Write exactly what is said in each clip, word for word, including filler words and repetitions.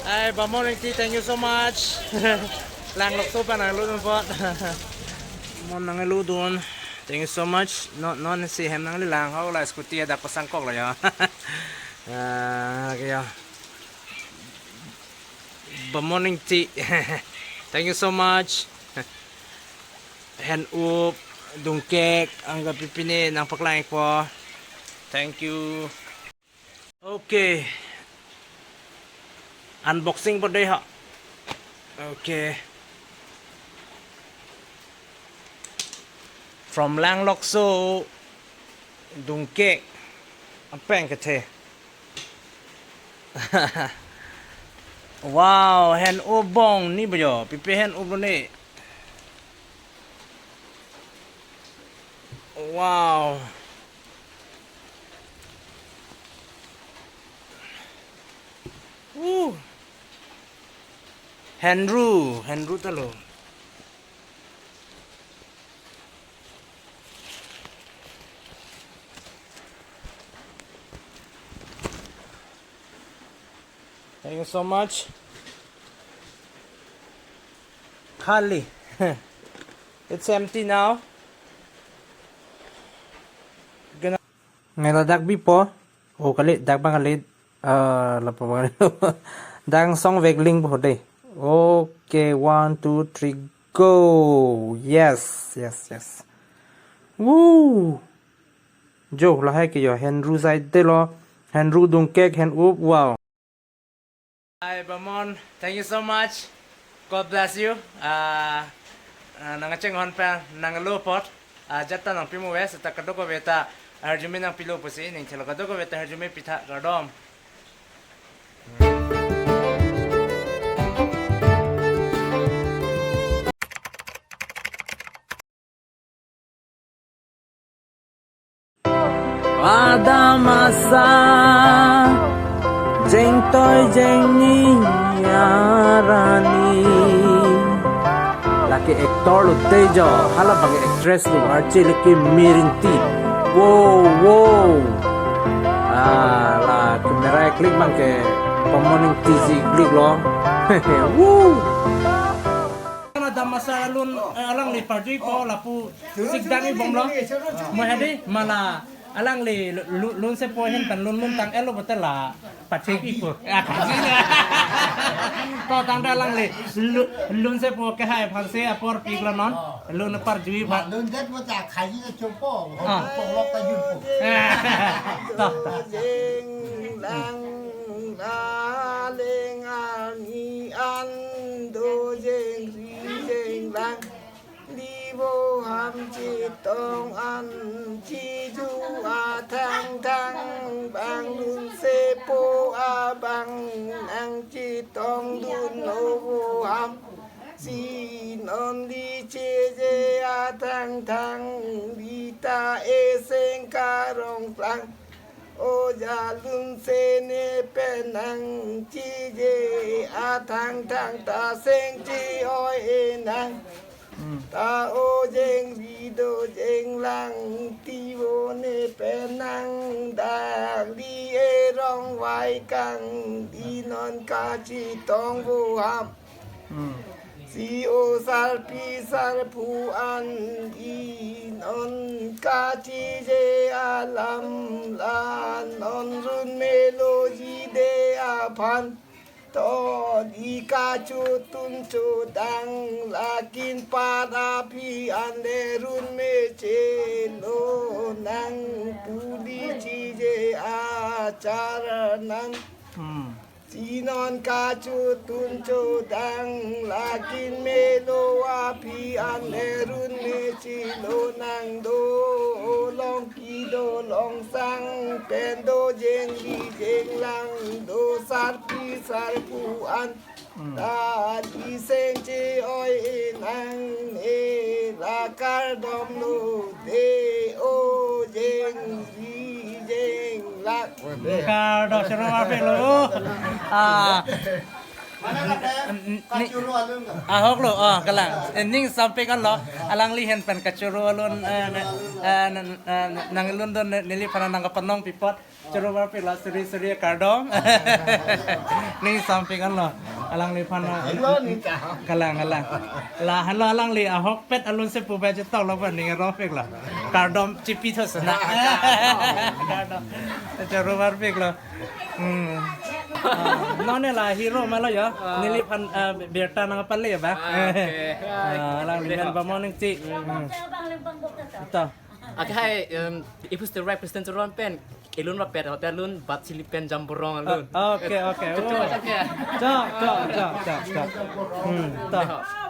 Hi, Bamon Ingti, thank you so much. Langlokso pen nanglutdun apot. Mon nanglutdun. Thank you so much. Non, non si hem nangli lang ho la scooty adak pasangkok lo ya. Ah, okay ya. Bamon Ingti. Thank you so much. Hen-up, dungkek, angga pipine nangpaklang-ikpo. Thank you. Okay. Unboxing po dei ha. Okay. From Langlokso, dungkek, apeng kethe. Wow, hen-up bong ni bo jo, pipe hen-up lo ni. Wow. Woo. Henru, henru ta lo. Thank you so much. Khali. It's empty now. Gana- Ngai ladak bipo. Oh, kali, dak bang kali. Ah, lapu bang kali. Dak song vekling po dei. Okay, one, two, three, go. Yes, yes, yes. Woo. Jo, lahai ke jo, henru side te lo, henru dungkek, hen-up, wow. Hi, Bamon. Thank you so much. God bless you. Ah, ah, nangkachinghon pen nanglo apot. Ah, jat ta nangpimu ave, seta kadokave ta arjume nangpilo pusi, ning thelo kadokave ta arjume pitha, kardom. Adam asa, jengtoi jengni arani. Lake actor lo tejo, hala bang actress lo, arche lake Mir Ingti. Wow, wow. Ah, la camera click bang ke, Bamon Ingti si click lo. Woo. Adam asa alun, eh, alangli parjuipo lapu sikdam-ik bomlo. Mo hadi mala alangli lu-, lu-, lunsepo ahin pen lunlun tang-etlo pulote la pachek-ikpo. Ah, kaji na. To tangte alangli lu-, lunsepo kehai aphansi apor pi-iklo non. Lun parjui aphan. Lun det mo ta khaji ta chopo. Ah. Poklok ta jutpo. To, to. Jeng lang, laleng arni an do jengri jeng lang. Divo ham chetong an chiju athang thang bang lunsepo abang nangchetongdun o vo ham. Si non di cheje athang thang di ta eseng karong klang. O ja lunse ne pen nangcheje athang thang ta seng che-oi-e nang. Hmm. Ta o jengri do jeng lang Divo ne pen nang dak di erong vai kang di non kachetong vo ham. Hmm. Si o sarpi sarpo an di non kachije alam la non run meloji de aphan. To di kachotun chodang lakin pada pi an le run me chelo nang pu di chije achar nang. Hmm. Si non kachotun chodang lakin melo aphi an le run me chelo nang do long ki do long sang pen do jengri jeng lang do sarpi sarpo an. Hmm. Ta di seng che-oi-e nang e la kardom lo de o jengri jeng lang. Kardom, choro ma pelo. Ah. Kachoro alun ka? Ahok lo, oh, kalang. Eh, ning sampik lo. Alangli ahin pen kachoro alun, eh, ne-, eh, nen-, eh, nanglun do ne-, neliphan nangkapanong pipot. Choro parpik lo, suri suri kardom. Ning sampik lo. Alangliphan, eh, Hello, Nita. Kalang, kalang. La, halo alangli ahokpet alun si pu ba chetok lo pa ning ropik lo. Kardom chipi tho sana. Kardom. Choro parpik lo. Hmm. Ah, non ne la hero ma lo yo. Ah. Neliphan, ah, birta nangpale ba. Ah, okay. Ah, alangli men ba morning chi. Hmm. Ito. Okay, hi, um, Iphu Student Right President Teron pen. Ilun rapet hotel alun, Bat Silip pen Jamborong alun. Ah, okay, okay. Chok, Oh. chok, chok, ya. Chok, chok, chok, chok, chok. Hmm, ito.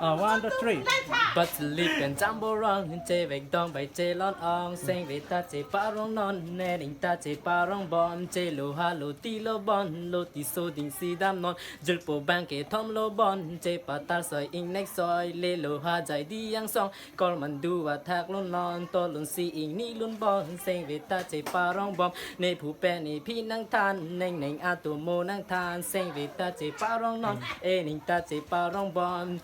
Ah, one, two, three. Bat Silip pen Jamborong, chevek dong bai chelon ong, sengve ta cheparong non, nening ta cheparong bom, chelo ha lo ti lo bon, lo ti so ding si dam non, jirpo bang kethom lo bon, chepatar soi ingnek soi, lelo ha jai di angsong, kol mandu athak lun non, to lun si ingni lun bon, sengve ta cheparong bom, nephu pen nephi nangthan, nengneng atomo nangthan, sengve ta cheparong non, ening ta cheparong bom.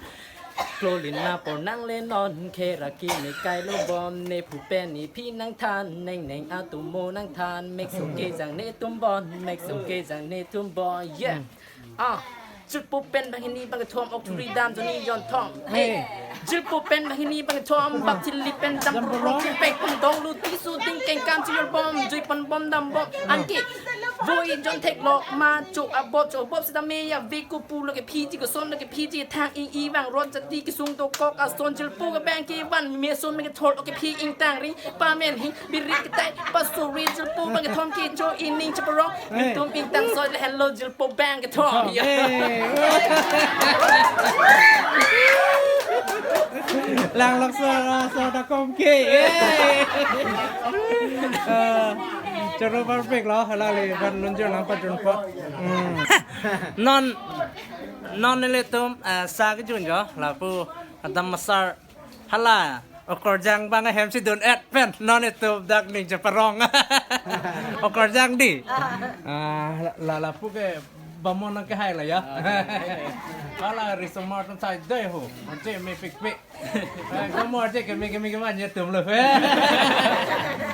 Klolin apor nangle non, khera kimi kai lo bom, nephu pen nephi nangthan, nengneng atomo nangthan, mek sung kejang netum bon, mek sung kejang netum bon, yeah. Ah, jirpo pen banghini bangkethom, ok churi dam joni yon thom. Hey. Hey. Jirpo pen banghini bangkethom, Bat Silip pen Jamborong, Jamborong. Chipek pun dong lo ti so ding kengkam chiyol bom, jui pon bom dam bom. Anke. Voi jon thek lo ma cho abop cho abop sita me ya ve ko pu lo ke phiji ko son lo ke phiji thang ing i vang rot jati kesung dokok ason jirpo ke bang kevan me son me kethor lo ke phi ingtang ri pamen hi birik ketai pasuri jirpo bangkethom kecho ining cheparong. Hey. Netum ingtang soi le hello jirpo bangkethom. Hey. Hey. Lang lok so, so ta kom ke. Hey. Ah, choro parpik lo, halali ban lunjur nangpajun po. Hmm. Non, non nelitum, eh, sa kejun jo, lapu adam masar hala, okorjang bang ahem si dun et pen, non itum dak ning cheparong. Okorjang di. Ah, la, la, lapu ke bamon nangkehai la ya. Ah, okay. Hala risomar atum sai dei ho, je mepikpik. Eh, kamu aja keme keme keme aja tum lo.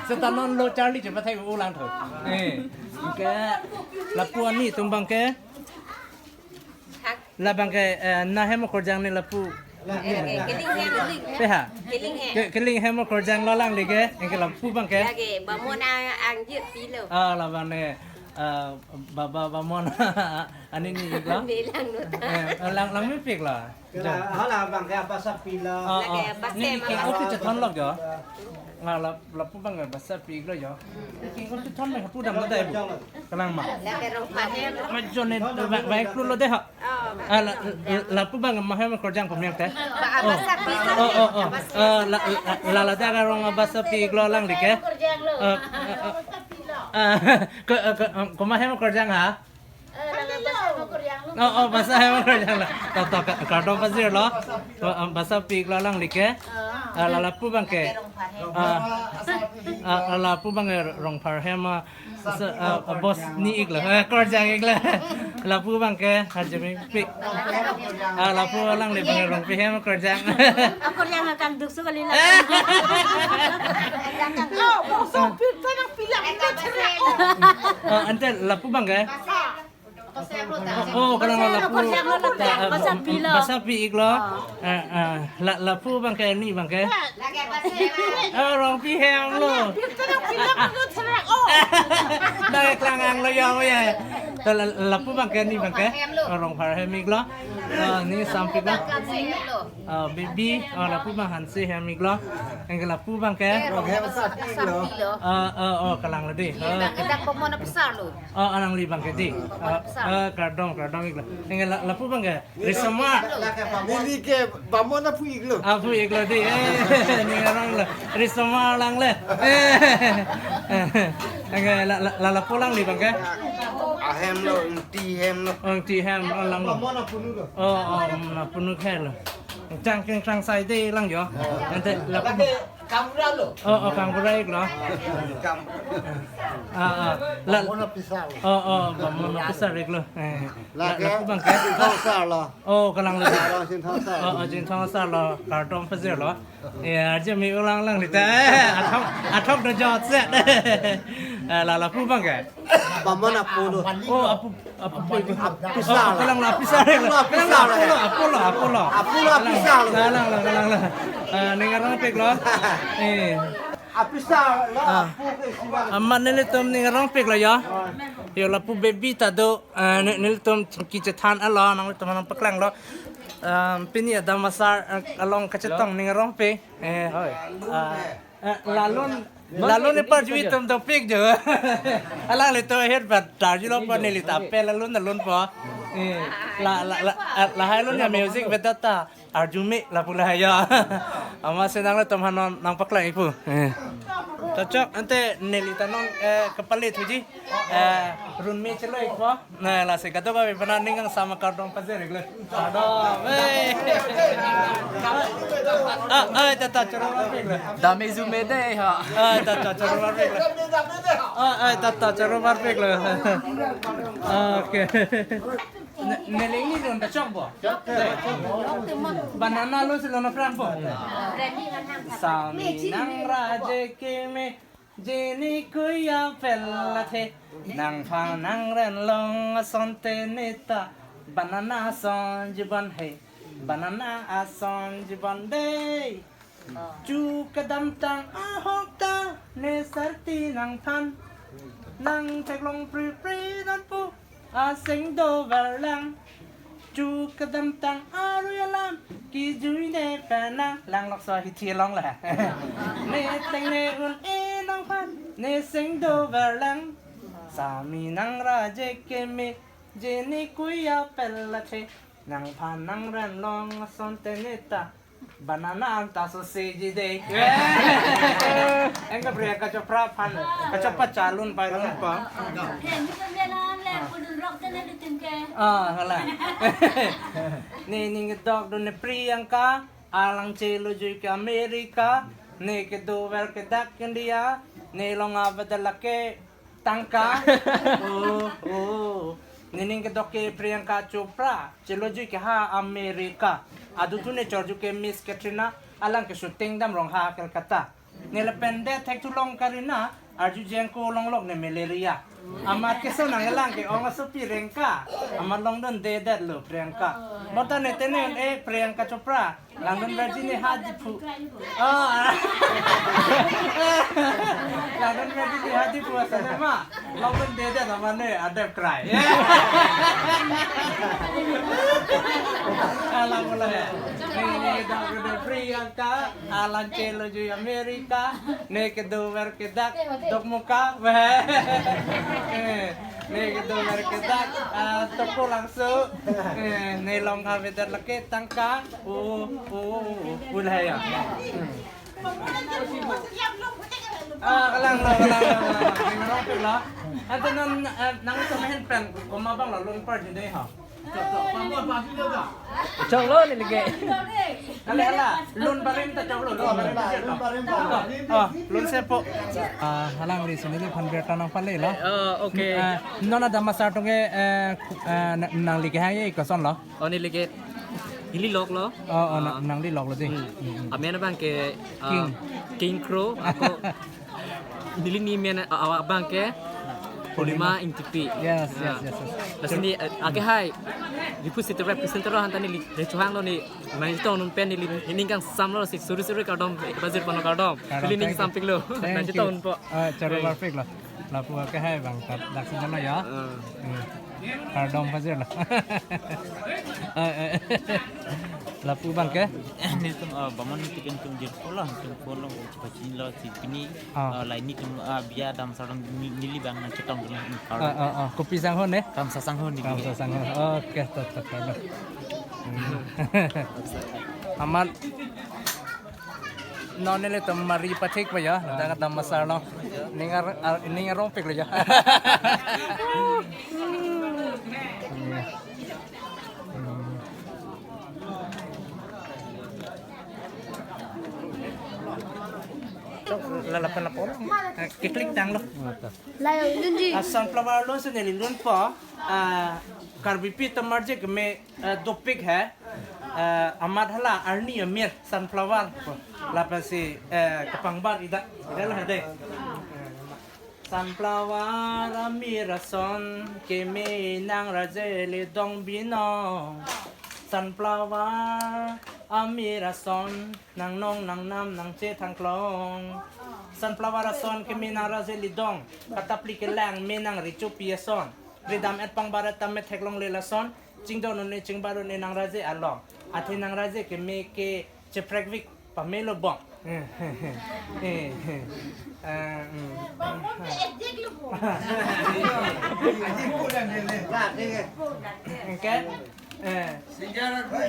Seta non lo Charlie chepathai ulang tho. Eh, ke lapu ani tum bang ke. Hak. La bang ke, eh, na hem okorjang ne lapu. Eh, eh, keling hem. Pe ha? Keling hem. Ke-, keling hem okorjang lo alangli ke. Anke lapu bang ke. Lake bamon ang, angjir pilo. Ah, la bang ne, eh, baba bamon. Ani ni ik lo. Bilang no ta. Eh, lang, lang mepik lo. Kala, hala bang ke apa sapi lo. Oh, Lake oh. Apa Ni sem, iking apa otu sem. Chethon lo jo. Nga la, lapu bang ke basa pi ik lo jo. Iking otu chethon bang hapu dam lo dai bu. Kalang ma. Lake rong pahem. Ma jo ne ba, ba ik lo dei ha. Oh. Ah, la, la, lapu bang ma hem okorjang pamyang te. Ba, Oh. Basa pi sa. Oh, oh, oh. Basa. Ah, la, la, la, la, da ka rong basa pi ik lo alangli ke. Ah, ah, ah. Ah, ko, ko, ko ma hem okorjang ha? Oh, oh, basa hem okorjang la. To, to, ka-, kardom pajir lo. To, um, basa pi ik lo alangli ke. Ah, la lapu bang ke. Ah, ah, la lapu bang ke rong pharhem, ah, sa, ah, ah, bos ni ik lo. Eh, korjang ik lo. Lapu bang ke, ha jemi pi. Ah, lapu alangli bang ke rong pi hem korjang. Okorjang akang duk su kali la. Oh, bosong pi, tanang pi la, pi la, pi la. Ah, ante lapu bang ke. Oh, oh, kalang lapu. Basa pi lo. Basa pi ik lo. Ah, ah, la, lapu bang ke ni bang ke. Ah, rong pi hem lo. Dak klang ang lo ya, ya. To la, lapu bang ke ni bang ke. Ah, rong pharhem ik lo. Ah, ni sampik lo. Ah, baby, ah, lapu bang hanse hem ik lo. Anke lapu bang ke. Rong hem sapi lo. Ah, ah, oh, kalang lo dei. Bang, dak pamon apsar lo. Oh, alangli bang ke dei. Ah, ah, kardom, kardom ik lo. Anke la, lapu bang ke. Risomar. Neli ke bamon aphu ik lo. Aphu ik lo dei. Eh, ni arong lo. Risomar lang le. Eh. Anke la, la, la, lapu alangli bang ke. Ahem lo, ingti hem lo. Oh, ingti hem, oh, lang lo. Bamon apunu lo. Oh, oh, um, apunu ke lo. Chang keng chang sai de lang jo. Ante la Lake Kangbura lo. Oh, oh, Kangbura ik lo. Kam. Ah, ah. La Mona pisar. Oh, oh, Mona pisar ik lo. Eh. La Lake ke abang ke. Sinthong asar lo. Oh, kalang lo. Sinthong asar. Oh, oh, Sinthong asar lo. Kardom pajir lo. Ya, arje mi ulang lang lita. Eh, athok, athok do jot se. Eh, la lapu abang ke. Bamon apo lo. Oh, apu, apu, apu. Apisar. Oh, kalang la apisar. Apisar. Apo lo, apo lo, apo lo. Apo lo, apisar lo. Kalang la, kalang la. Ah, ning arongpik lo. Eh. Apisar lo, ah. Apo ke siwa. Amat nelitum ning arongpik lo ya. Yo lapu baby ta do, eh, ne-, nelitum chingki chethan alo, nanglitum nangpaklang lo. Um, pini adam asar, eh, along kachetong ning arongpik. Eh, ah, eh, lalun, lalun ne parju itum dopik jo. Alanglitum ahet bat darju lo po neli ta apel lalun lalun po. Eh, la, la, la, eh, lahai alun ya music beta ta arju me lapu lahai ya. Amatsi nanglitum aphan non nangpaklang ikpo. Eh. Tachok ante neli ta non, eh, kepale thuji. Eh, runme chelo ikpo. Nah, lasi kadokave aphan ning kangsam akardom pajir iklo. Kardom, eh. Ah, ah, tata choro marpik lo. Dame jume de ha. Ah, tata choro marpik lo. Ah, ah, tata choro marpik lo. Okay. Ne-, neling ni dun ta chok bo. Banana lo si lo na pram po. Sami nangraje keme. Jini kuya pelathe, nangphan nangren long asonte neta, banana ason jibon he, banana ason jibon de. Chu kedamtang ahok ta, ne sarti nangphan, nangtheklong pri pri nangpu. Aseng dover lang. Chu kedamtang arui alam kijui ne penang. Lang lokso hithi along la. Ne teng ne un-e nangphan ne seng dover lang. Sami nangraje keme jini kuya pelathe. Nangphan nangren long asonte neta. Banana anta so seji de. Engke Priyanka Chopra aphan. Kachopra chalun pai lun pa. He, ni kan dia nan le, kudun rock tene di tim ke. Ah, hala. Ne ning kedok do ne Priyanka, alang chelo jui ke America, ne kedover ke dak India, ne long avedal lake tangka. Oh, oh. Nening kedok ke Priyanka Chopra, chelo jui ke ha America. Adu tu ne chor jui ke Miss Katrina, alang ke shooting dam rong ha Kolkata. Ne lapen det thek thu long Karina, arju jengko long lok ne malaria. Amat keso nanglang ke ong asopi Rengka, amat long dun de det lo Priyanka. Bota ne tene un-e Priyanka Chopra, langdun verji ne ha Diphu. Oh, ah. Langdun verji ne ha Diphu asana ma. Langdun dede nama ne adep krai. Alang mula ya. Ni, ni, dok de Priyanka, alang chelo jui America, ne kedover ke dak, dok muka, weh. Eh, ne kedover ke dak, ah, toko langso. Eh, ne long avedal lake tangka. Oh, oh, oh, oh, oh, lah ya. Hmm. Ah, kalang lo, kalang lo, kalang lo. Ning arongpik lo. Ante non, eh, nangtum ahin pen komat abang lo, lun parju de ha. Chok lo neli ke. Kali hala, lun barim ta chok lo, lun barim ta chok lo. Ah, lun sepo. Ah, halangri si neliphan birta nangpale lo. Oh, okay. Ah, non adam asar atum ke, eh, eh, na-, nangli kehang ye koson lo? Oh, neli ke, neli lok lo. Oh, oh, na-, ah, nangli lok lo de. Hmm. Hmm, hmm. Amen abang ke, ah, King. King Crow, ako, neli ni men, ah, ah, abang ke, Purnima Ingtipi. Yes, yes, ah, yes, yes. Lasi ni, eh, ake hai, Diphu City representative aphan ta neli, neli chehang lo ni, nangchetong un-e pen neli, ning kangsam lo si, suri suri kardom, bazir pano kardom. Kardom, neli ning thank you. Sampik lo, thank you. Nangchetong un-e po. Ah, choro marpik lo. Lapu ake hai abang, dak, dak si jana ya. Ah. Hmm. Kardom pajir lo. Eh, eh. Lapu abang ke? Netum, ah, Bamon tiken tum dir pulo, tum pulo, pachin lo si pini, ah, ah, laini tum, ah, biya adam asar atum ni-, neli abang nangchetong ni, hmm, kardom. Ah, ah, ah. Kopi sangho ne? Kamsa sangho ni. Kamsa sangho. Oke, to, to, to, to. Hmm. Amat. Non nelitum mari pathik pa ya, dak adam asar lo. Ning ar-, ar-, ning arongpik lo ya. Hmm. Hmm. Lalapan lapor. Eh, keklik tanglo. Layo, Lunji. Ah, sunflower lo si neli lunpo. Ah, Karbipi atum arje keme, eh, dopik he. Eh, amat hala arni amir sunflower. Lapensi, eh, kepangbar ida. Ida lah deh. Sunflower amir ason keme nang raje ledong binong. Sunflower amir ason nangnong nangnam nangchethang klong. Sunflower ason keme nang raje ledong. Katapli kelang me nang richopi ason. Ridam et pangbar et tame theklongle lason. Chingdon un-e chingbar un-e nang raje along. Athe nang raje keme ke cheprekvik pamelo bong. Eh, eh, eh. Eh, hmm. Okay? Eh.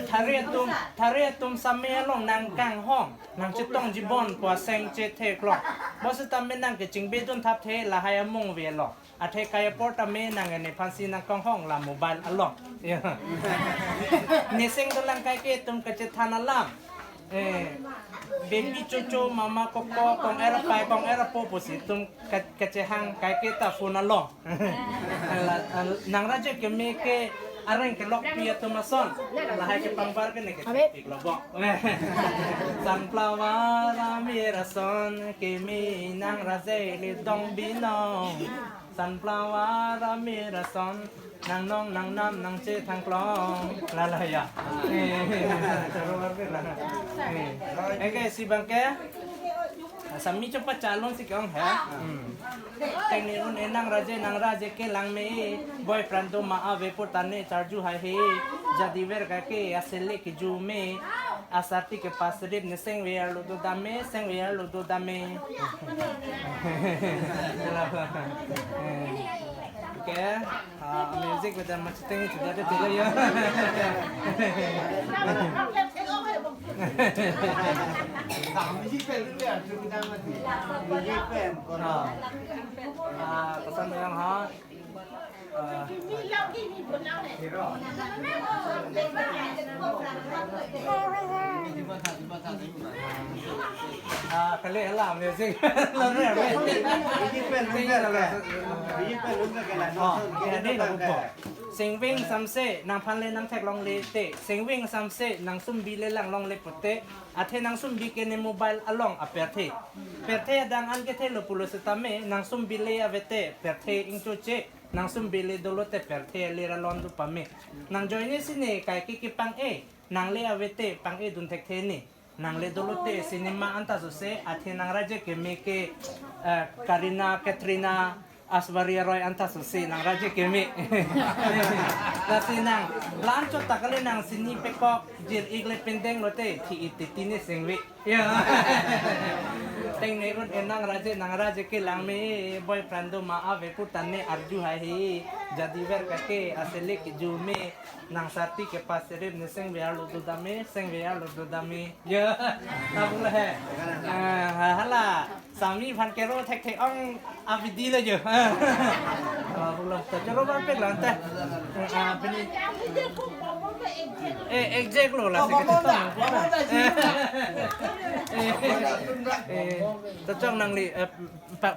Thari atum, thari atum same along nangkanghong, nangchetong jibon pu aseng chetheklong. Bonsitame nang kechingbe dunthapthe lahai amung ave lo. Athe kai apor tame nang nephansi nangkanghong la mobile along. Ya. Neseng dolang kaike atum kachethan alam. Eh, baby chocho, mama koko, kong-er apai, kong-er apo pusi atum ka-, kachehang kaike ta phone along. Ala, al-, nang raje keme ke areng kelokpi atum ason. Lahai kepangbar ke ne ke Abe. Tik lo bo. Sunflower amir ason keme nang raje ledong binong. Sunflower amir ason nangnong nangnam nangchethang klong. Lala ya. Eh, terus lala. Eh, oke, si bangke. Sami coba calon si kong he. Hmm. Tengne un-e nang raje, nang raje kelang me. Boyfriend do ma ave putane charju hai he. Jadi ver kake asele keju me. Asarti ke pasrip ne sengve arlo dodam me, sengve arlo dodam me. Oke, ah, music beda macam itu jadi tidak ya. Ah, pesan yang ha. Ah, kali lah music. Singving samse nangphan le nangtheklongle te, singving samse nangsumbi le langlongle pute, athe nangsumbi ke ne mobile along aperthe. Perthe adang an kethelo pulo setame, nangsumbi le ave te, perthe ingchoche. Nangsumbi le dolo te perthe le ralon do pame. Nang joine sine kaike kepang-e, nang le ave te pang-e dun thekthe ne. Nang le dolo te cinema anta sose, athe nang raje keme ke, eh, Karina, Katrina, Aishwarya Roy anta sose, nang raje keme. Lasi nang, lan chot ta kali nang sini pekok, jir ik le pendeng lo te, thi iti tine sengve. Ya. Tengne un-e nang raje, nang raje kelang me, boyfriend do ma ave putane arju hai he. Jadi ver kake asele keju me, nang sarti ke pasrip ne sengve arlo dodam me, sengve arlo dodam me. Ya. Tabula he. Ah, hala. Sami aphan kero thekthe ong abidi lo jo. Ah, pulo. To choro bar pek lo ante. Ah, pini. Eh, exact lo la si kachetong. Eh, eh, to chong nangli, eh, pa-